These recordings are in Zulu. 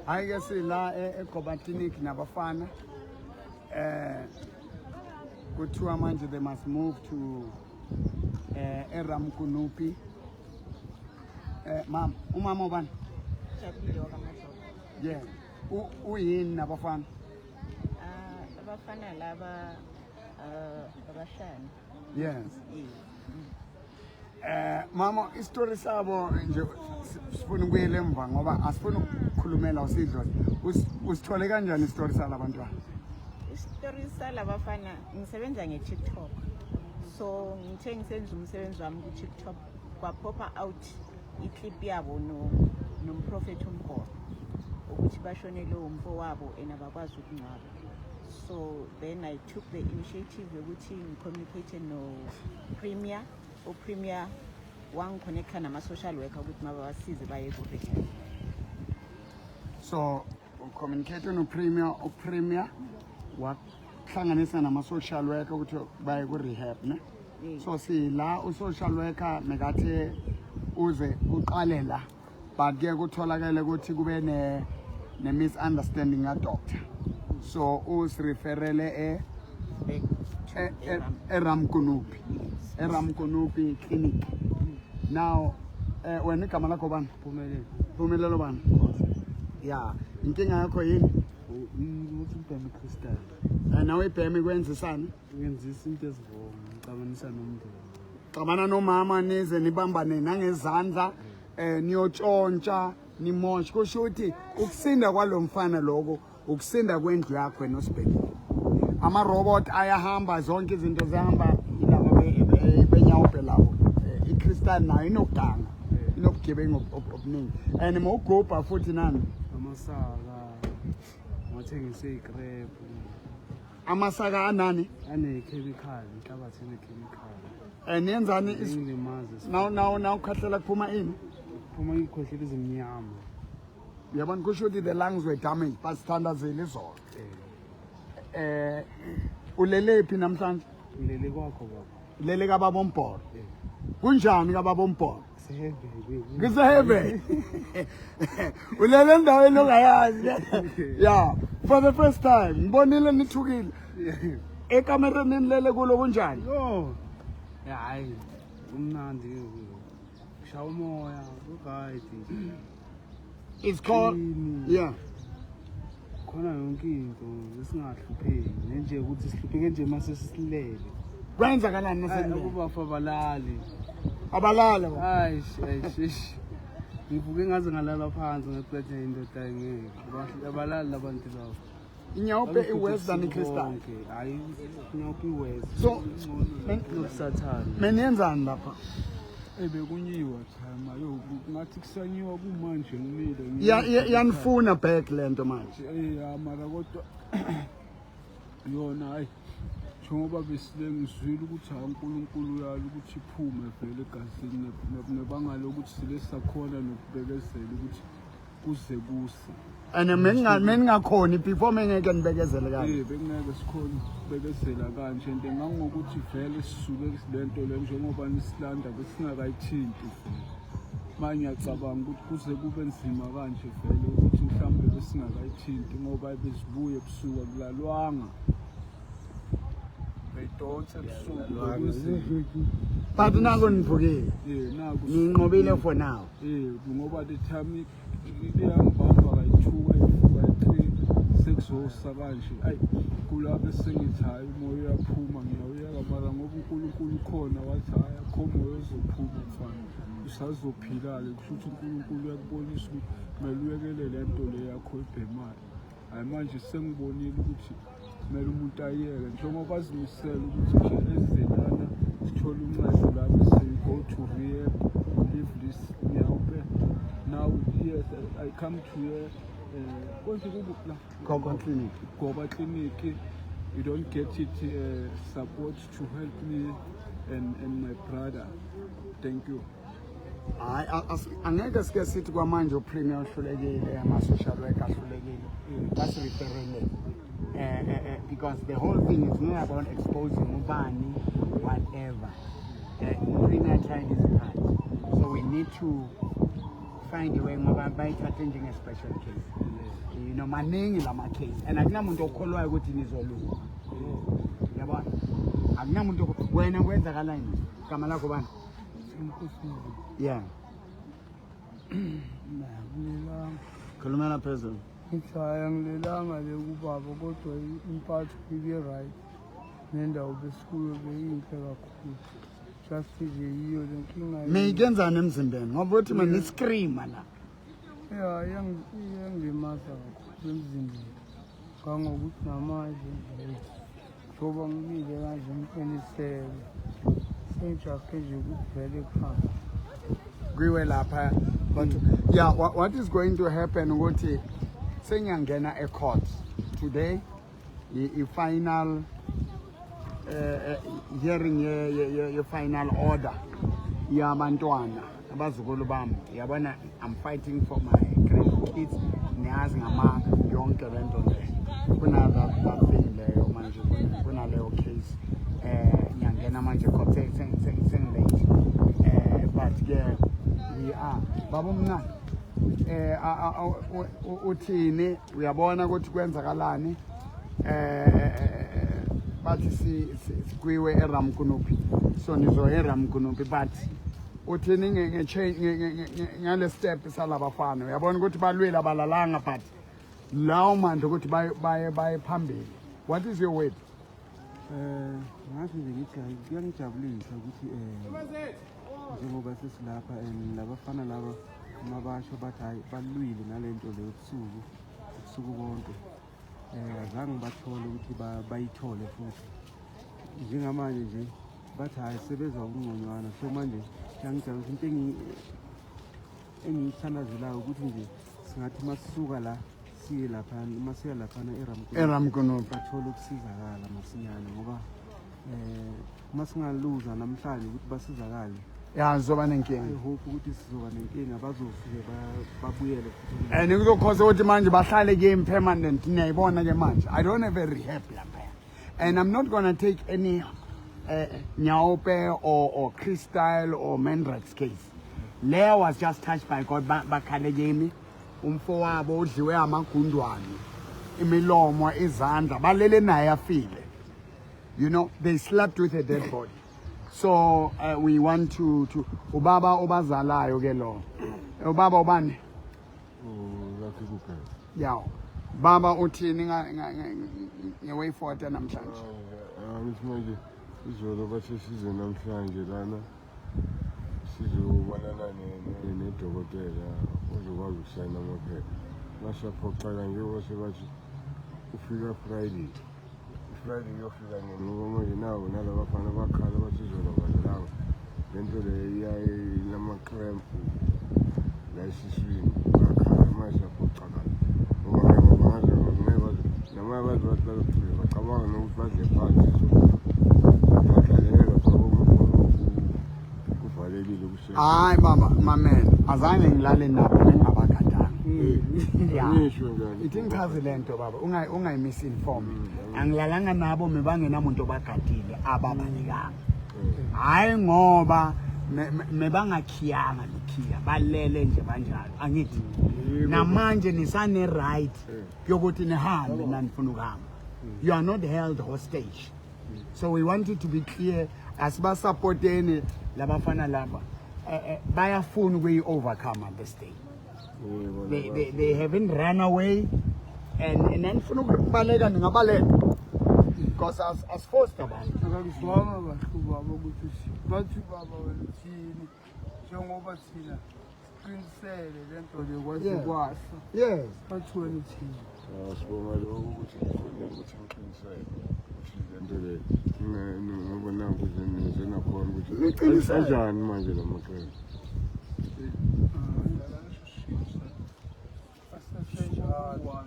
Hayi ke sila eGoba Clinic nabafana. Kuthiwa manje they must move to eRamkunupi. Mama, umama ubani? Jabulile wakaMadlomo. Yeah. Uyini nabafana? Ah, abafana laba abahlanu. Yes. Eh. Mama, isitori sabo nje sifuna ukuyela emva ngoba asifuni ukukhulumela usidlozi. Usithole kanjani isitori salabantwana? Isitori salabafana, ngisebenza nge-TikTok. So ngithe ngisenza umsebenzi wami ku-TikTok, kwapopa out iclip yabo no nomprofeti uMgoro ukuthi bashonele umfo wabo and abakwazi ukungcwaba. So then I took the initiative yokuthi ngicommunicate no Premier, uPremier wangiconnecta nama-social worker ukuthi mababasize baye ku-rehab. So ucommunicate no-Premier, uPremier wahlanganisa nama-social worker ukuthi baye ku-rehab, ne? So sila u-social worker mekathe uze uqale la, but ke kutholakele ukuthi kube ne misunderstanding ka-doctor, so usireferele Back to eRamkunupi, eRamkunupi Clinic. Now wena igama lakho bani? Phumelele. Phumelelo bani? Ya, inkinga yakho yini? Ukuthi ubheme crystal. Nawe ibheme kwenzisani? Ngenzisa into eziwrong, ngixabanisa nomndeni. Xabana nomama, nize nibambane nangezandla, niyotshontsha, nimoshe. Kusho ukuthi ukusinda kwalomfana lokho ukusinda kwendlu yakho wena osibhekile. Ama-robot ayahamba, zonke izinto zihamba yilaba benyaope labo. I-crystal nayo inokuganga, inobugebengu obuningi and mawugubha futhi nani. Amasaka ngathengise iy'crap. Amasaka anani? Ane-chemical, inhlabathi ene-chemical. Niyenzani? Ingilimaze. Naw ukhahlela kuphuma ini? Phuma iy'khwehlela ezimnyama. Uyabona, kusho ukuthi the lungs were damaged, basithandazile izolo. Ulele phi namhlanje? Ngilele kwakho, baba. Ulele kababa uMbhoro? Kunjani kababa uMbhoro? Kuseheaven. Kuseheaven. Ulele endaweni ongayazi, yeah, for the first time. Ngibonile nithukile ekamereni nilele kulo. Kunjani? Yo, hayi, kumnandi, kushaya umoya, ku-right nje. It's called Clean. Khona yonke into, esingahlupheki nenje ukuthi sihlupheke nje mase sisilele. Kwenzakalani nasenile? Akubafa abalali. Abalala bo. Hayi, eish eish, ngivuke ngaze ngalala phansi, ngaqeda indoda ngeke. Abalali labantu labo. Inyaope i-worse than i-crystal? Bonke. Hayi, inyaope i-worse. So nokusathana. Meniyenzani lapha? Ebekunyiwa chama yo, ngathi kusanyiwa kumanje, ngimile. Yanifuna back lento manje? Ya, mara kodwa yona hayi, njengoba besile ngizwile ukuthi hayi, uNkulunkulu uyala ukuthi iphume vele egazini nebanga lokuthi sile sakhona nokubekezela ukuthi kuze kuse. And meningakhoni before, mengeke nibekezele kanje? Bekungeke sikhona ukubekezela kanje, and ngangokuthi vele sisuke lento le njengoba nisilanda besingakayithinti vele. Manje ngiyacabanga ukuthi kuze kube nzima kanje vele ukuthi mhlawumbe besingakayithinti ngoba bezibuye ebusuku, akulalwanga, beyidonsa ebusuku, bekunzima. But nako nivukile. Naku. Ninqobile for now. Ngoba the time liyangibamba kayi-2, kayi-4, kayi-3, sekuzosa kanje, ayi, kulapho esengithi hhayi, umoya uyaphuma, ngiyawuyeka. Mara ngoba uNkulunkulu ukhona, wathi hhayi, akho moya ozophuma mfana, usazophila-ke. Kusho ukuthi uNkulunkulu uyakubonisa ukuthi kumele uyekele le nto le yakho ebhemayo. Hhayi, manje sengibonile ukuthi kumele umuntu ayeke njengoba azimisele ukuthi nje eze lana sithole uncedo la, bese we go to rehab, leave this nyaope. Now, yes, I come to here, konje kukuphi la? Goba Clinic. Goba Clinic. You don't get it, support to help me and my brother. Thank you. Hayi, angeke sike sithi kwamanje uPremier uhlulekile, ama-social worker ahlulekile. That's referral, because the whole thing is not about exposing ubani, whatever. Premier tried his part, so we need to find a way ngoba bayithathe njenge-special case. Maningi lama case and akunamuntu okholwayo ukuthi nizolunga, yabona? Akunamuntu wena kwenzakalani? Igama lakho bani? Yeah. Angilelanga. Khulumela phezulu. Ngithi hhayi, angilelanga le kubaba, kodwa impatho ibe-right, nendawo besikuyo beyinhle kakhulu, just nje yiyo le nkinga. Meyikenzani emzimbeni? Ngoba uthi mina niscreama la. Ya, iyangilimaza kakhulu emzimbeni, kangokuthi namanje nje njengoba ngimile kanje ngiqinisele, sengijahe nje ukuthi vele kuhambe. Kuyiwe lapha, but yeah, what is going to happen ukuthi sengiyangena e-court today, i-final hearing ye-final order yabantwana, abazukulu bami, yabona? I'm fighting for my grandkids. Niyazi ngama yonke lento le, kuna that thing leyo manje, kunaleyo case. Ngiyangena manje court, seng late, but ke we are baba omncane. Uthini? Uyabona ukuthi kwenzakalani? Bathi sikwiwe eRamkunupi, so nizoya eRamkunupi, but uthini ngale step salabafana? Uyabona ukuthi balwile, abalalanga, but lawo mandla ukuthi baye phambili. What is your word? Ngasho nje ngithi hayi, kuyangijabulisa ukuthi njengoba sesilapha and labafana laba uma basho bathi hayi, balwile nalento leyo ubusuku bonke, azange bathole ukuthi bayithole futhi. Njengamanje nje bathi hhayi, sebezwa ukungconywana. So manje kuyangijabulisa. Into engiyithandazelayo ukuthi nje singathi uma sisuka la siye laphana, uma siya laphana eRamkunupi, eRamkunupi, bathole ukusizakala masinyane, ngoba uma singaluza namhlanje ukuthi basizakale, ya, sizoba nenkinga. I hope ukuthi sizoba nenkinga, bazofike babuyele futhi. And kuzokhosa ukuthi manje bahlale kimi permanent. Niyayibona ke manje, I don't have a rehab lapha and I'm not gonna take any nyaope or crystal or mandrax case. Leah was just touched by God. Bakhale kimi, umfowabo udliwe amagundwane, imilomo, izandla, balele naye afile. They slept with a dead body. So we want to ubaba obazalayo ke lo, ubaba ubani? Ulakhi kuphela. Yawo baba, uthini nge-way forward namhlanje? Angithi manje izolo bathe size namhlanje lana sizobonana nedokotela ozokwazi ukusayina amaphepha. Masaphoxeka njengoba sebathi ufika Friday. Friday kuyofika nini? Ngoba manje nawo nalabafana bakhala, bathi izolo badlanga. Le nto le inama-cramp la esiswini, bakhala. Manje siyaphoxakala ngoba ngeke bangaze, ngeke baze namanye baze bathi bazogcina bacabanga nokuthi badle phansi, so badlalele lapha kuvalekile kuse. Hayi baba, mamela, azange ngilale nabo bengingabagadanga. Ya. Ngisho njalo. Ithi ngichaze le nto baba, ungayi-misinform. Angilalanga nabo mebangenamuntu obagadile, ababalekanga. Hhayi, ngoba mebangakhiyanga lokhiya, balele nje banjalo. Angithi namanje nisane-right yokuthi nihambe nanifuna ukuhamba. You are not held hostage. So we want it to be clear, asibasapoteni labafana laba. Bayafuna ukuyi-overcome this day. They haven't run away and nanifuna ukubaleka ningabaleka because as forced abantu. Akakuzwanga kahle ubaba ukuthi bathi baba wena uthini, njengoba thina siqinisele le nto le kwaze kwasa. Bathi wena uthini? Ah, sibonga lokho ukuthi ngikhonile ukuthi ngiqinisele ukuthi le nto le ngoba nanku nize nakhona ukuthi Niqinisele. kanjani manje la maqembu. Asesenjalo.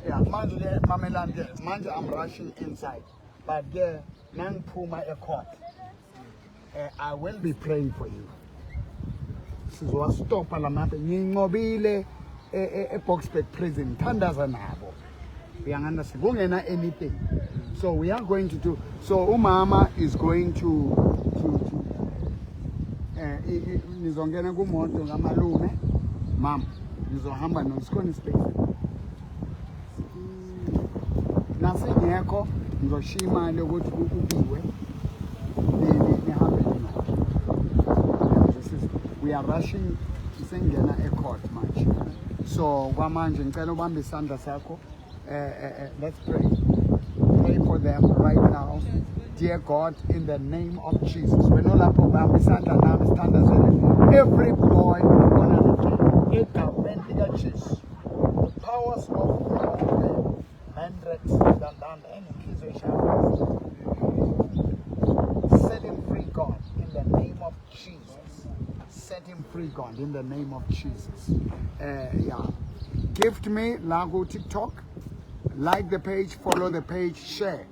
Yeah, manje ke mamelani ke manje, I'm rushing inside, but ke nangiphuma e-court, I will be praying for you. Sizowastopa la maphe. Nginqobile e-Boksburg prison, thandaza nabo, uyangunderstand? Kungena anything. So we are going to do so. Umama is going to nizongena kumoto kamalume. Mama, ngizohamba nosikhona ispace. Nasingekho ngizoshiya imali yokuthi kubiwe nihambe nonke. This is we are rushing, sengena e-court manje. So kwamanje ngicela ubambe isandla sakho. Let's pray. Pray for them right now. Dear God, in the name of Jesus. Wena olapho bamba isandla nami sithandazele every boy on egameni likaJesu. The powers of Mandrax, Dandanda, enenhliziyo eshaya. Set him free, God, in the name of Jesus. Set him free, God, in the name of Jesus. Yeah. Gift me la ku TikTok. Like the page, follow the page, share.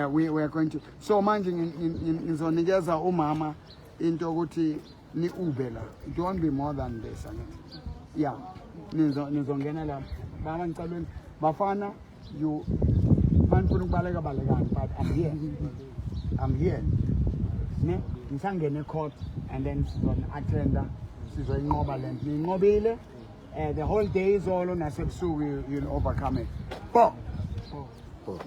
We are going to. So manje ngizonikeza umama into yokuthi ni ube la. It won't be more than this. Angithi. Yeah. Nizongena la. Baba ngicela bafana you manifuna ukubaleka balekani, but I'm here. I'm here. Ne ngisangene court and then sizon-attenda, sizoyinqoba le nto. Niyinqobile the whole day izolo nasebusuku, you'll overcome it. Bo. Bo.